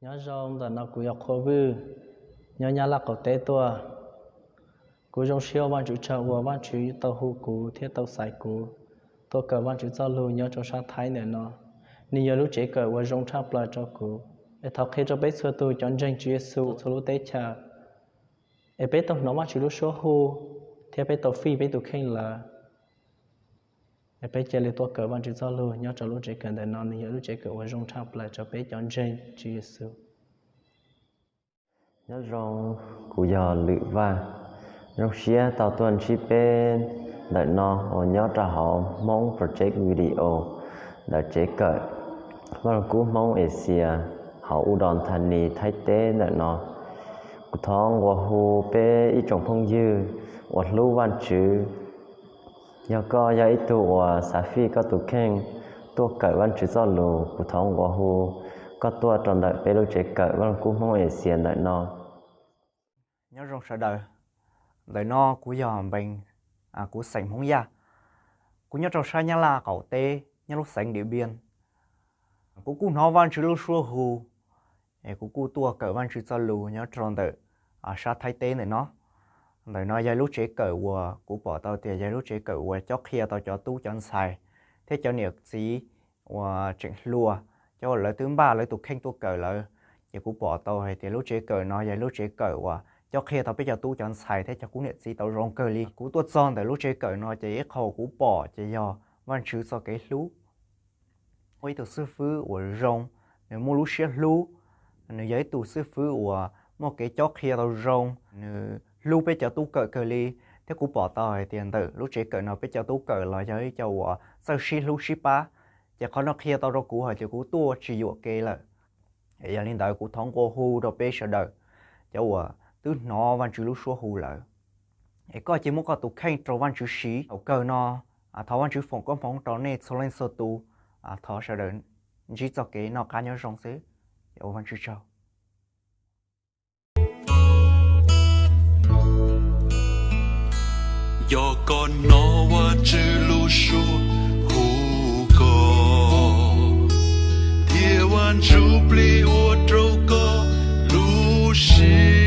Nyob zoo, ntawm no kuv yog Qhua Vwj, nyob Nyab Laj qaum teb tuaj. Kuv zoo siab ua Vajtswv tsaug uas Vajtswv tau hu kuv thiab tau xaiv kuv tuaj kawm Vajtswv txoj lus nyob rau sab Thaib ntawm no. Nws yog lub tsev kawm uas zoo tshaj plaws rau kuv, es thov qhia rau peb txhua tus cov ntseeg Tswv Yexus txhua lub teb chaws, es peb tau hnov Vajtswv lub suab hu thiab peb tau fij peb tus kheej lawm. Es peb cia li tuaj kawm Vajtswv txoj lus nyob rau lub tsev kawm ntawm no, nws yog lub tsev kawm uas zoo tshaj plaws rau peb cov ntseeg Tswv Yexus. Nyob zoo, kuv yog Lwm Vaj. Zoo siab tau tuaj ntsib peb ntawm no uas nyob rau hauv Hmoob Project Video ntawm tsev kawm Vaj Lug Kub Hmoob Axias hauv Udon Thani, Thaib teb ntawm no. Kuv thov nqua hu peb ib tsoom phooj ywg uas hlub Vajtswv. Yog koj yog ib tug uas xav fij koj tus kheej tuaj kawm Vajtswv txoj lus, kuv thov nqua hu koj tuaj rau ntawm peb lub tsev kawm Vaj Lug Kub Hmoob Axias ntawm no. Nyob zoo sawv daws, ntawm no kuv yog Npees, kuv xeem Hmoob Yaj. Kuv nyob rau sab Nyab Laj qaum teb, nyob lub xeev Diam Npiaj. Kuv kuj hnov Vajtswv lub suab hu, es kuv kuj tuaj kawm Vajtswv txoj lus nyob rau ntawm sab Thaib teb ntawm no. Ntawm no yog lub tsev kawm uas kuv pom tau tias yog lub tsev kawm uas cob qhia tau cov tub cov ntxhais thiab cov niam txiv uas tseem hluas, cov uas lawv twb npaj lawv tus kheej tuaj kawm lawm. Ces kuv pom tau hais tias lub tsev kawm no yog lub tsev kawm uas cob qhia tau peb cov tub cov ntxhais thiab cov kuv niam txiv tau zoo kawg li. Kuv tuaj txog ntawm lub tsev kawm no ces ib qho kuv pom ces yog Vajtswv txoj kev hlub. Muaj ib tug xib fwb uas zoo, nws muaj lub siab hlub, nws yog ib tug xib fwb uas muaj kev cob qhia tau zoo, nws hlub peb cov tub kawm kawg li. Thiab kuv pom tau hais tias ntawm lub tsev kawm no peb cov tub kawm los yog ib co uas txawj sib hlub sib pab, ces qhov no qhia tau rau kuv hais tias kuv tuaj tsis yuam kev lawm. Yog li ntawd kuv thov nqua hu rau peb sawv daws, cov uas twb hnov Vajtswv lub suab hu lawm, es koj cia muab koj tus kheej rau Vajtswv siv. Thaum kawg no, thov Vajtswv foom koob hmoov rau nej txhua leej txhua tus. Thov sawv daws ntsib txoj kev noj qab nyob zoo xwb. Ua Vajtswv tsaug. Yog koj hnov Vajtswv lub suab hu koj, thiab Vaj Ntsujplig ua rau koj lub siab